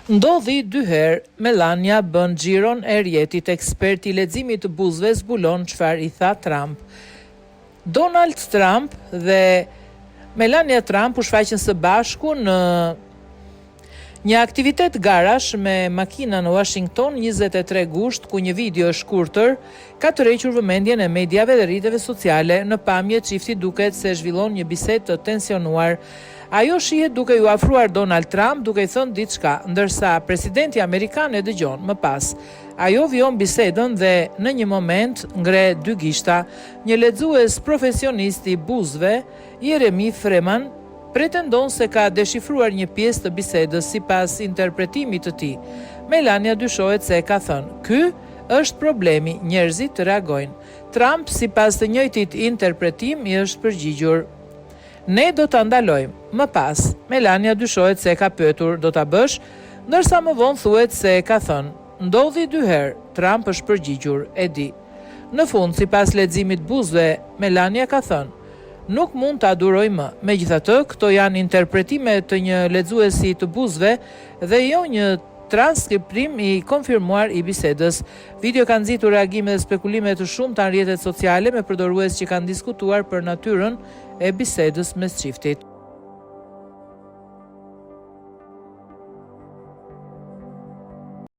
Ndodhi dy herë, Melania bën xhiron e rrjetit, eksperti i leximit të buzëve zbulon çfarë i tha Trump. Donald Trump dhe Melania Trump u shfaqën së bashku në një aktivitet garash me makina në Uashington 23 gusht, ku një video e shkurtër ka tërhequr vëmendjen e mediave dhe rrjeteve sociale. Në pamje, çifti duket se zhvillon një bisedë të tensionuar. Ajo shihet duke iu afruar Donald Trump duke i thënë diçka, ndërsa presidenti amerikan e dëgjon. Më pas, ajo vijon bisedën dhe në një moment ngre dy gishta. Një lexues profesionist i buzëve, Jeremy Freeman, pretendon se ka deshifruar një pjesë të bisedës sipas interpretimit të tij. Melania dyshohet se ka thënë, Ky është problemi, njerëzit reagojnë. Trump, sipas të njëjtit interpretim, i është përgjigjur. Ne do ta ndalojmë. Më pas, Melania dyshohet se e ka pyetur, do ta bësh? Ndërsa më vonë thuhet se ka thënë, Ndodhi dy herë. Trump është përgjigjur, E di. Në fund, sipas leximit buzëve, Melania ka thënë, Nuk mund ta duroj më. Megjithatë, këto janë interpretime të një lexuesi të buzëve dhe jo një transkriptim i konfirmuar i bisedës. Video ka nxitur reagime dhe spekulime të shumta në rrjetet sociale me përdorues që kanë diskutuar për natyrën e bisedës mes çiftit.